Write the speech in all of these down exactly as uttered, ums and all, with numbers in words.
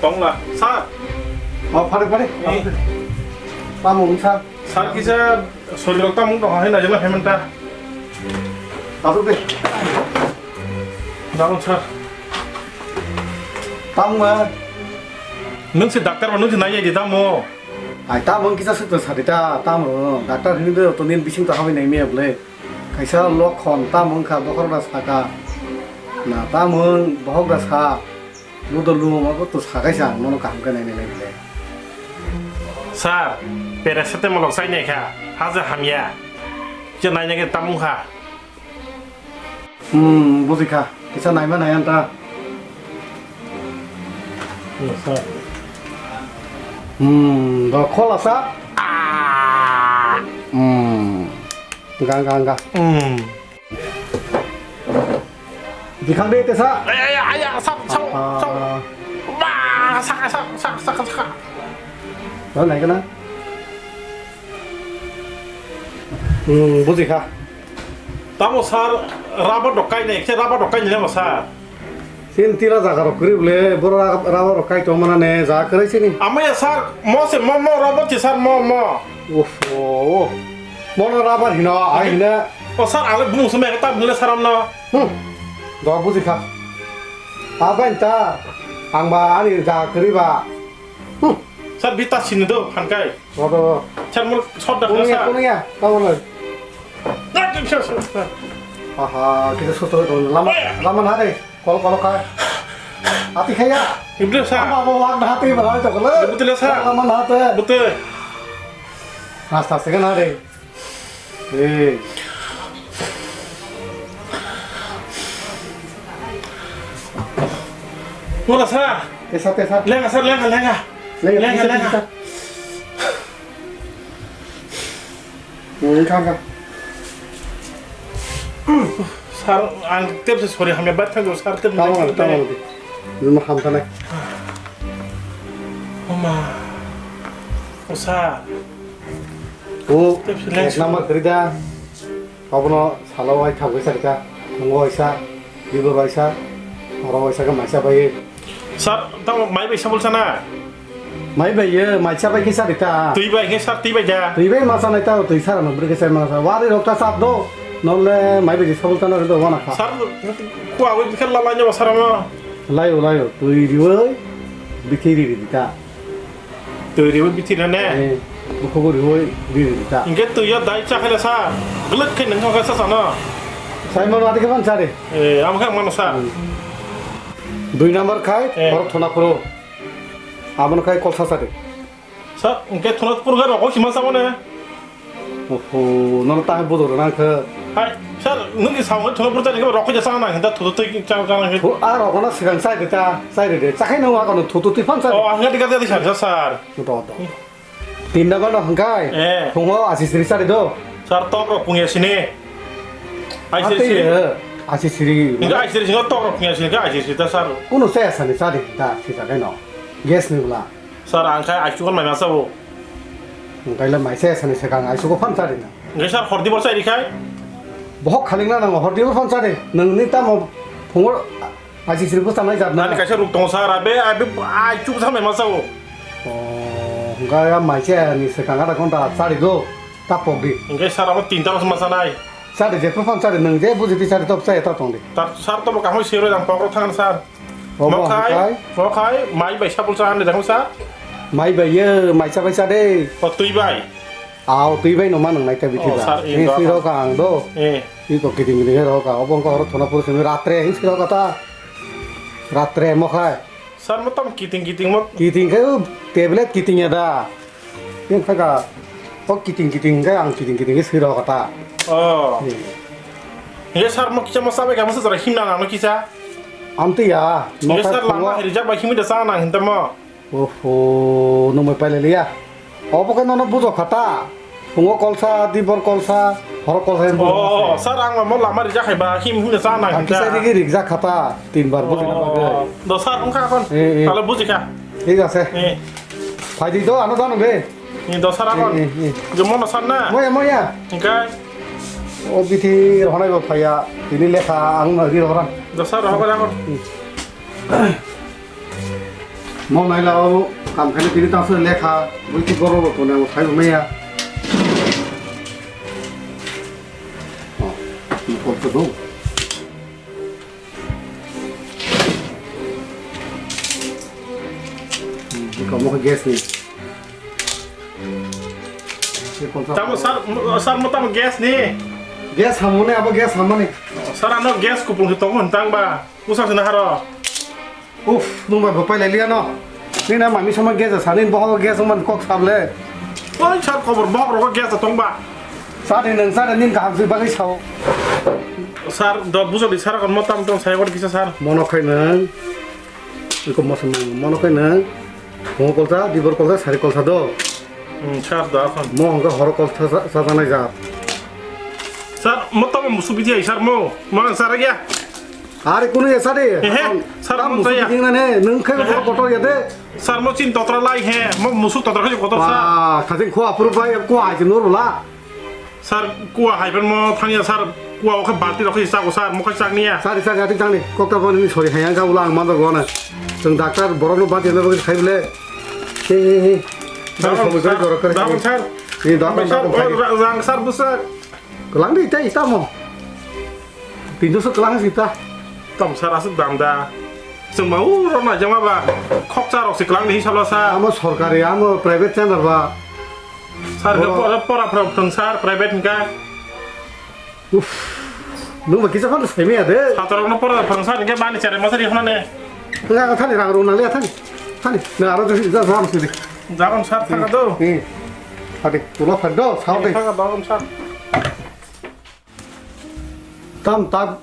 Tongla, sir. Oh, phare, phare. Eh. Tamo wng, sir? Sir, kisa sorirok tamo wng tongkha hai naijak na payment ta. Asuk de. Dagon, sir. Tamo ma? Nwng se doctor ba, nwng se nai di tamo? Ai, tamo wng kisa sukto sadi ta, tamo. Doctor hini de to nin bising to habai nai miya bole. Kaisa lokhon tamo wngkha bokhorok da saka. Na tamo wng bokhorok da sa. Ludo lumo bo to sakaisa ang nono kaham khe nainai nainai. Sir, paracetamol rok chainai kha, haja hamya. Je nainai khe tamo wngkha. Hmm, bujikha. Kisa naima nai anta. Yes, sir. Hmm, do khola sa. Ah! Hmm. Ga, ga, ga. Hmm. Dikhang de tesa. Ay, ay, ay, ay, sir, sir, sir. Ah. Wah, saka, saka, saka, saka, saka. Do nai kana? Hmm, bujikha. Tamo sir, rubber rok kainai, khe rubber rok kainai mo sir. Sin tila jaga rok kwrwi bole, boro ra-, rubber rok kai tong mana ne, jaga kwrwi sini. Amaya sir, mo se mo, mo, rubber se sir, mo, mo. Uff, oh, oh. Mo no rubber hino, ai hino. O sir, ale bumung se me ta bule sir amno. Hmm. Do bujikha. Abai ta, ang ba ani jaga kwrwi ba. Hmm. Sir, bita sini do, phankai. Rodo. Sir, mul shot da, kuno ya, sir. Kuno ya, tamo lo. Na, sir, sir, sir. Aha, kita susto do. Lama, lama na de. Kol, kol kai. Ati khaya. Iblis, sir. Ama bo wak na hati ba to kol. Betul, sir. Lama na hati. Betul. Rasta se na de. Eh. Mula sa. Tesa, tesa. Lenga, sir, lenga, lenga. Lenga, lenga, tesa, lenga. Tesa. Hmm, kha, kha. Sir, ang tep se sorry, hamya bat thang sir, tep. Tamo, tamo. Numa ham thane. Oma. O sir. O, tep se lens. Ek number kari da. Abono salo wai thangwi sa rikha, tongo waisa, bibor waisa, oro waisa khe maisa bai. Sir, tamo mai bai sabul sana? Mai bai ye, maisa bai khe sa rikha. Twi bai khe sir, twi bai da. Twi bai ma sanai ta, twi sara no bwrwi khe sai ma sa. Wari rok ta sat do, nole mai bai sabul sana do wana kha. Sir, kuwa wi khe la la nyawa sir mo. Layo, layo, twi riwi, bithi ri ri ta. Twi riwi bithi na ne? Eh, bukhugo riwi ri ri ta. Hingke twi yo dai cha khe le sa, glwk khe nang khe sa sa no. Sai mano adi khe man sa de. Eh, am khe mano sa. Hmm. Dui number khai, eh, oro thona phuru. Abono khai kol sa sa de. Sa, hingke thona phuru khe rokho sima sa mane. Oho, nono tahai bodo rwna khe. Hai, sir, nwng ni samung thwngwi bwrwkjani khe rokho ja chana hinta thutu twi chana chana khe. Thu, a rokho no swkang chai de ta, chai de de. Chakhai no wa kono thutu twi phan chai. Oh, ang gadi gadi sir, sir. Ro do. Tin number no hwnkhe. Eh. Phungo asi siri chari do. Sir, tok rok phungya sini. Ai siri siri. Asi siri. Hinga ai siri singo tok rok phungya sini khe ai siri ta sir. Kuno se asani chari ta si chakhai no. Gas ni bla. Sir, ang khai aisuk mai masa bo. Ang kaila maisa sani sekang aisuk phan chari na. Ngai sir, hordi bo chari khai. Bohok khaling na nang hordi bo phan chari. Nang ni tamo phungo aisuk siri bo sanai jat na. Ani kaisa ruk tong sir, abe, abe aisuk sa mai masa bo. Oh, ngai ya maisa ni sekang ada konta chari do. Ta pok di. Ngai sir, abo tinta mas masa nai. Chari je phan chari nang je buji di chari tok chai ta tong di. Ta sir to bo kahoi siro jang pok ro thangan sir. Obo mokhai, hwnkhe? Mokhai, mai bai sabul sa, ande daksa. Mai bai ye, mai sa bai sa de. O twi bai. Ao twi bai no ma nang nai ta bithi ba. Sir, eh, ni swi rok ang do. Eh. Ni to kiting kiting rok ang. Obo wngkha oro thona puro simi ratre, hing swi rok ta. Ratre mokhai. Sir, mo tam kiting kiting mo. Kiting khe tablet kiting ya da. Yang kha ga, o kiting kiting khe ang kiting kiting khe swi rw kha ta. Oh. Hmm. Ye sir, mo kisa mo sabai kha mo sir himna nang no kisa. Amtwi ya, no kha sir, lama rijak bai himwi da sa nang hinta mo. Oho, no mai pailai liya. Obo khe nono bujo kha ta. Phungo kolsa, dibor kolsa, horo kolsa himwi bujo kha. Oh, sir, ang mo lama rijak hai ba him himwi sa nang hinta. Kisa rigi rijak kha ta, tin bar bujo na bagwi. Oh, do sir, wngkha kon. Eh, eh. Tale buji kha. Thik ase. Eh. Phaidi do, ano dano de. Ni dos hajar kon. Eh, eh, eh. Jomo no san na? Moya, moya. Engkai? O bithi rohonai bo phaiya. Tini lekha ang no ri rohorang. Dos hajar rohorang kon. Hmm. Mo naila o kam khaina tini taso lekha, buiti borok rok tongna mo thaibo maya. Oh, ni kok to do. Hmm, ni kok mo gas ni. Ni kok to. Tamo sir, mo-, sir mo tamo gas ni? Gas hamoni, abo gas hamoni. Sir ano gas kupung se tongo hwn tang ba. Pusa sina haro. Uff, nung bai bo pailai liya no. Nini na mami sama gas sa, nini bohok gas man kok sable. Oi, sir, khobor bohok rogo gas tong ba. Sir, nini nang sir, nini kaham sui bagwi sao. Sir, do bujo di sir, kon mo tam tong sai kor kisa sir. Mono khai nang. Iko mo sam mono khai nang. Mo kolsa, dibor kolsa, sari kolsa do. Hmm, sir, do kon. Mo hongka horo kolsa sa, sa, sa nai ja. Sir, mo tamo musu bidi ai sir mo. Mo ang sir ya. Are kunu ya sari. Ehe, sir, tam mo musu saya. Bidi nane, nung khai ko kotor ya de. Sir, mo chin totra lai he, mo musu totra khai kotor sir. Ba, khating khua puru bai, khua ai nur bula. Sir, khua hai ben mo thang ya sir, khua o khe balti rok khai sa ko sir, mo khai sak niya. Sari, sari, ati tang ni, kok ta bani sori hai ang ka ula ang mandar gona. Jeng doctor borok no bati no khai bile. He, he, he. Sir, dagon, somoi gari sir, gorok kare. Dagon, sir. Ni dagon, sir, dagon, khai. Rang, sir, busa. Kelang di, ita, ita mo. Pintu se kelang sih ta. Tam sar asuk dam da. Chwng ma u rok nai jama ba. Khoksa rok se kelang di hisab la sa. Amo sorkari, amo private center ba. Sir, boro pora, pora, pora, pora, sir, private hingka. Uff. Nung ba kisa phano sai maya de. Sator no pora, pora, sir, hingke bani chere ma sir, hona ne. Nga thani rang rung nang le thani. Thani. Na aro de ja jam sidi. Jagon sir, thaka do. Ni. Thani, tulo phai do, sao de. Thaka do, sir. Tam, tak,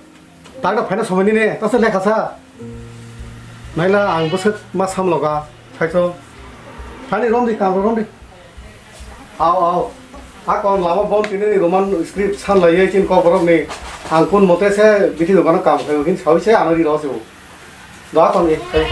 tak da phaina somai ni ne, ta se lekha sa. Naila ang bwswk ma samloga, saito. Thani romdi, kam romdi. Ao, ao. A kon lama bon tini ni Roman script san lai ye chin kok borok ni. Ang kun mote se bithi dogano kam khai, hin sawi se ano ri lo se. Da kon ni, sai.